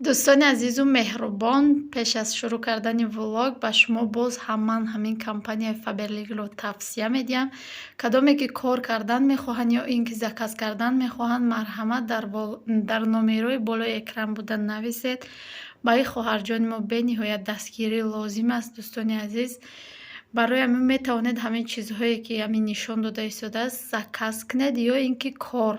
Дӯстони азизу меҳрубон, пеш аз шурӯъ кардани влог ба шумо боз ҳам ман ҳамин компанияи Фаберликро тавсия медиҳам. Кадоме ки кор кардан мехоҳанд ё ин ки заказ кардан мехоҳанд, марҳамат, дар номерои болои экран буда нависед. Ба ин хоҳарҷони мо бениҳоят дастгирӣ лозим аст, дӯстони азиз. Барои ҳамин метавонед ҳамин чизҳое, ки ҳамин нишон дода истодааст, заказ кунед ё ин ки кор.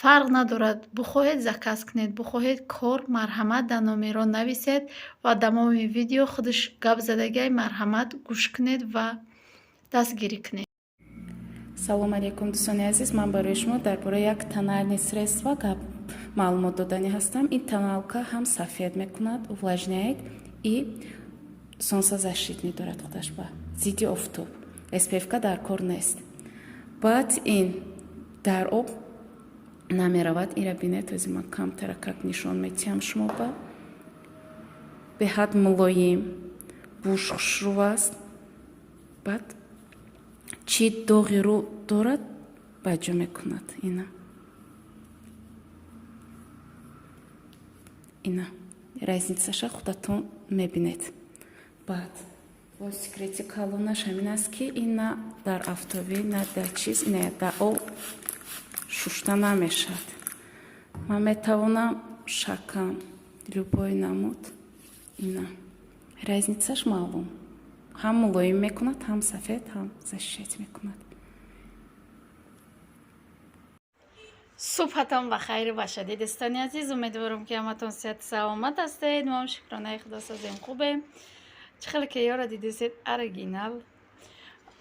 Фарқ надорад, бихоҳед, заказ кунед, бихоҳед, кор, марҳамат, дар номеро нависед ва давоми видео худаш гап задагиай, марҳамат, гӯш кунед ва дастгирӣ кунед. Салом алейкум, дӯстони азиз! Ман барои шумо дар бораи як тональный средства гап маълумот доданӣ ҳастам. Ин тоналка ҳам сафед мекунад, увлажняет и солнцезащитный дорад, худаш ба зидди офтоб, СПФ-ка дар кор нест. Баъд ин дар об намеравад. Ира бинед, ози ман камтаракак нишон метиҳам шумо ба. Беҳад мулоим, бӯш хушрӯ аст. Баъд чӣ доғи рӯ дорад, баҷо мекунад. Ина разницаша худатон мебинед. Баъд бо секрети калонаш ҳамин аст, ки ин на дар афтобӣ, на дар чиз, ина дар об шушта намешавад. Ман метавонам шакам, любой намуд. Ина разницаш маълум: ҳам мулоим мекунад, ҳам сафед, ҳам защищать мекунад. Субҳатон ба хайру ба шодӣ, дӯстони азиз! Умедворам, ки ҳаматон сиҳату саломат ҳастед. Моам, шукронаи Худо, созем, хубем. Чӣ хеле ки ёра дидесед, оригинал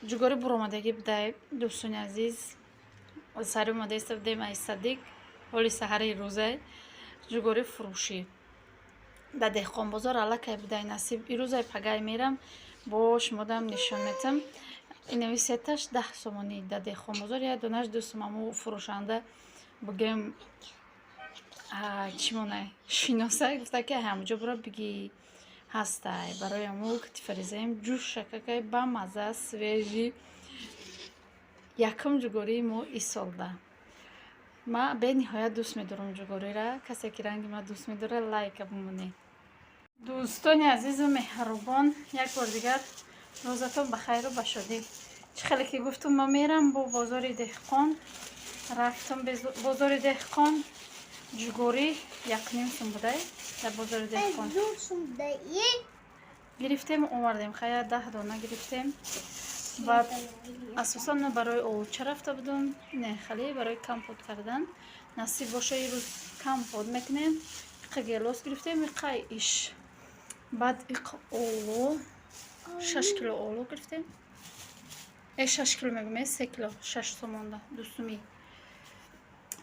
ҷугори буромадагӣ будай, дӯстони азиз. Сари омада иста будем ай садик, ҳоли саҳари рӯзай ҷугори фурӯшӣ дар Деҳқонбозор аллакай будай. Насиб, ирӯзай пагай мерам, бо шумодам нишон метам. Инави сеташ 10 сомонӣ дар Деҳқонбозор, як донаш 2 сум. Аму фурӯшанда, бигем, чӣ монай, шиносай, гуфта, ки ҳамҷо бура биги, ҳастай. Барои аму кати фаризаем ҷӯшакакай, бамаза, свежий, якум ҷугории мо исолда. Ман бениҳоят дӯст медорам ҷугорира. Касе ки ранги ман дӯст медорад, лайка бимонед. Дӯстони азизу меҳрубон, як бор дигар рӯзатон ба хайру ба шодӣ. Чӣ хеле ки гуфтум, ма мерам бо бозори Деҳқон. Рафтам бозори Деҳқон, ҷугорӣ 1,5 сум будай дар бозори Деҳқон. Гирифтем, овардем, хая, 10 дона гирифтем. Баъд асосан ма барои олуча рафта будум, не, хеле барои компот кардан. Насиб боша, ирӯз компот мекунем. Иқа гелос гирифтем, иқа иш, баъд иқ олу, 6 кило олу гирифтем, 6 кило мегӯм, 3 кило, 6 сомонда, 2 сумӣ.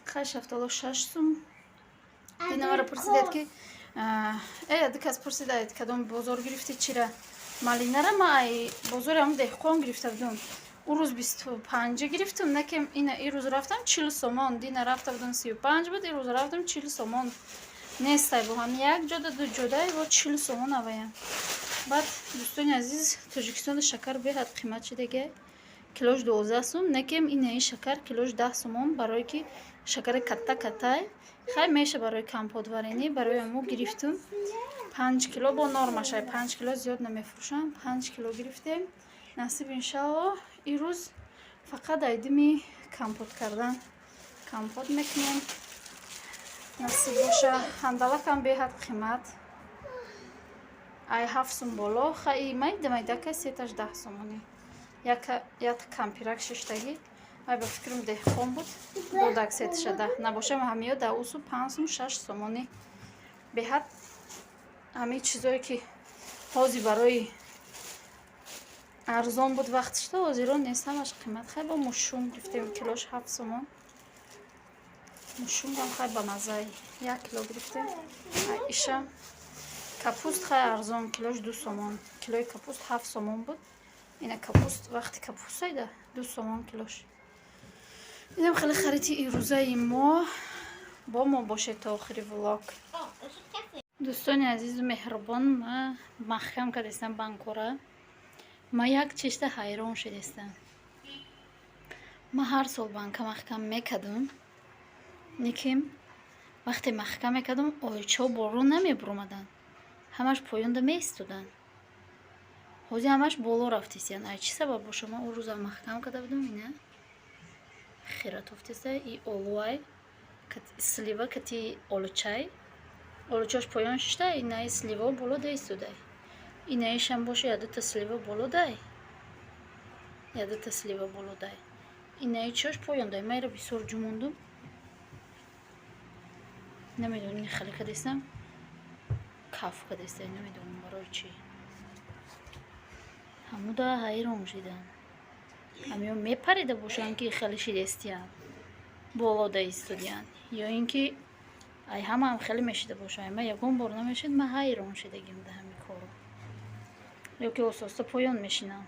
Хай, шафтоло 6 сум. Динамаро пурсидед, ки ду кас пурсидаед, кадом бозор гирифтӣ, чира малинара. Ма ай бозори ҳамн Деҳқон гирифта будум. Ӯ рӯз 25 гирифтум, наке ина ирӯз рафтам, 40 сомон. Дина рафта будум, 35 буд, ирӯз рафтам, 40 сомон. Нестай, бо ҳам як ҷода, ду ҷодай, бо 40 сомон аваям. Баъд, дӯстони азиз, Тоҷикистони шакар беҳад қимат шидагиай, килош 12 сум, некем инаи шакар килош 10 сомон, барое ки шакари катта каттай, хай, меша барои компот, варенье. Барои амо гирифтум 5 кило, бо нормашай, 5 кило зиёд намефурӯшам. 5 кило гирифтем. Насиб, иншалло, ирӯз фақат айдими компот кардан компот мекунем, насиб боша. Ҳандалакам беҳад қимат, ай 7 сум боло. Хай, майда майдака, сеташ 10 сомонӣ. Як кампирак шиштагӣ, ай, ба фикрам, Деҳқон буд, додак сеташа 10 набошам, ҳамиё да усу 5 сум, 6 сомонӣ. Беҳад ҳамин чизое ки ҳозир барои арзон буд вақтишта, ҳозиро нест, ҳамаш қимат. Хай, бо мушум гирифтем, килош 7 сомон. Мушумам хай ба маззаи, 1 кило гирифтем. Иша капуст, хай, арзон, килош 2 сомон. Килои капуст 7 сомон буд, ина капуст, вақти капустайда, 2 сомон килош. Инам хеле хариди ирӯзаи мо. Бо мо бошед то охири влог. Дӯстони азизу меҳрубон, ма маҳкам кардастам банкора. Ма як чишта ҳайрон шудастам. Ма ҳар сол банка маҳкам мекардум, лекин Вақте маҳкам мекардам, олучаҳо боло намебуромаданд, ҳамаш поёнда меистоданд. Ҳозир ҳамаш боло рафтесиян. Ай чӣ сабаб боша? Ман он рӯзам маҳкам карда будам, ина хиратофтеса. И олуай, слива кати олучай, олучаш поён шишта, инаи сливао боло даистодай. Инаишам боша, ядута слива боло дай, ядута слива боло дай, инаи чош поён дай. Ман иро бисёр ҷумондум, намедонам, хеле кадестам, каф кадеста, намедонам барои чӣ. Ҳамуда ҳайрон шидам. Ҳамиё мепарида бошанд, ки хеле шидестиянд, боло даистодиянд, ё ин ки ай ҳамаам хеле мешида бошад. Ман ягон бор намешид, ман ҳайрон шидагим да ҳами кору. Ё ки оста-оста поён мешинам.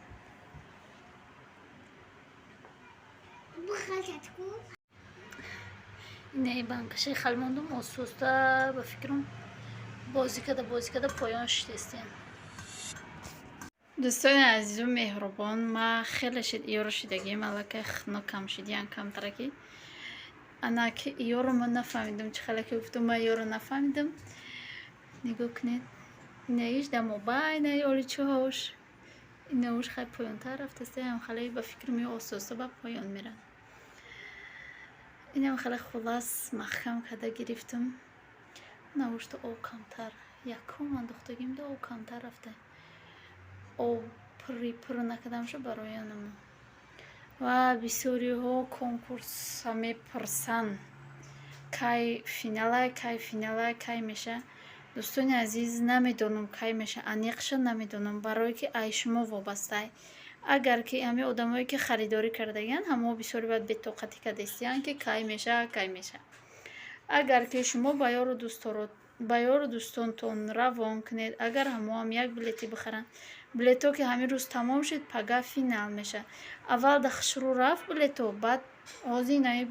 Инаи банкаши хел мондум, оста-оста, ба фикрам, бозӣ карда, бозӣ карда поён шидестиям. Дӯстони азизу меҳрубон, ма хеле шид иёро шидагим, аллакай хунукам шидиян камтараки. Анаки иёро ман нафаҳмидам, чӣ хеле ки гуфтум, ман иёро нафаҳмидам. Нигоҳ кунед, инаиш дар мобайнаи оличаҳош, инауш хай поёнтар рафтаст, хеле, ба фикрам, ё оста-оста ба поён мерад. Инам хеле хулас маҳкам карда гирифтам. Навушта об камтар, якум андохтагим да об камтар рафта. Об пурри пур накардамша барои анамо. Ва бисёриҳо конкурса мепурсанд, кай финалай, кай финалай, кай меша. Дӯстони азиз, намедонам, кай меша, аниқша намедонам, барое ки ай шумо вобастай. Агар ки ҳамин одамое ки харидорӣ кардагиянд, ҳамао бисёри баъд бетоқатӣ кардастиянд, ки кай меша, кай меша. Агар ки шумо ба ёру дӯстонтон равон кунед, агар ҳамоам як билете бихаранд, билетҳо ки ҳамин рӯз тамом шуд, пага финал мешавад. Аввал да хушрӯ рафт билетҳо, баъд ҳозир инаи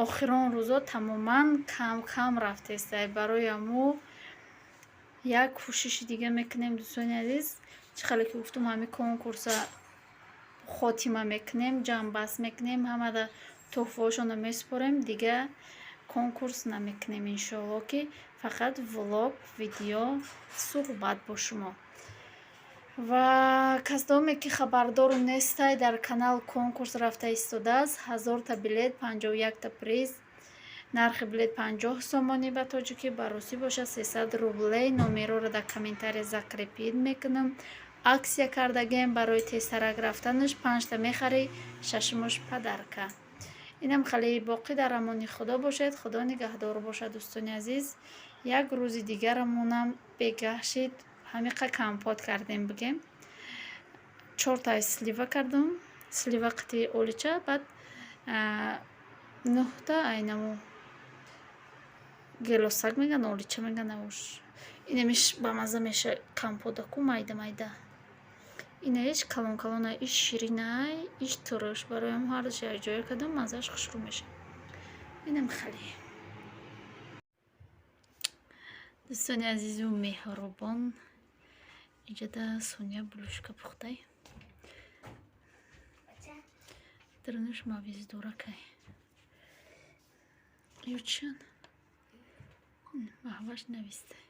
охирон рӯзо тамоман кам кам рафтеста. Барои ҳамо як кӯшиши дига мекунем, дӯстони азиз. Чӣ хеле ки гуфтум, ҳамин конкурса хотима мекунем, ҷамъбаст мекунем, ҳамада тӯҳфаҳошонро месупорем, дига конкурс намекунем, иншоалло, ки фақат влог, видео, суҳбат бо шумо. Ва касдоме ки хабардор нестай, дар канал конкурс рафта истодааст: 1000-та билет, 51-та приз. Нархи билет 50 сомонӣ ба тоҷикӣ, ба русӣ бошад 300 рублей. Номерҳоро дар комментария закрепить мекунам. Акция кардагем барои тезтарак рафтанаш: панҷта мехарӣ, шашумаш подарка. Инам хеле. Боқӣ дар амони Худо бошед, Худо нигаҳдор бошад, дӯстони азиз. Як рӯзи дигарамонам бегаҳ шид, ҳамиқа компот кардем, бигем. Чортаи слива кардум, слива қити олича, баъд нӯҳта айнамо гелосак меган, олича меган авуш. Инамиш бамазза меша комподаку, майда майда. Инаиш калон калона, иш ширинай, иш туруш. Барои ҳам ҳардуш якҷоя кардам, маззааш хушрӯ мешавад. Инам хеле. Дӯстони азизу меҳрубон, иҷода Соня булушка пухтай. Дарунаш мавиздоракай. Ё чиан? Маҳваш навистай.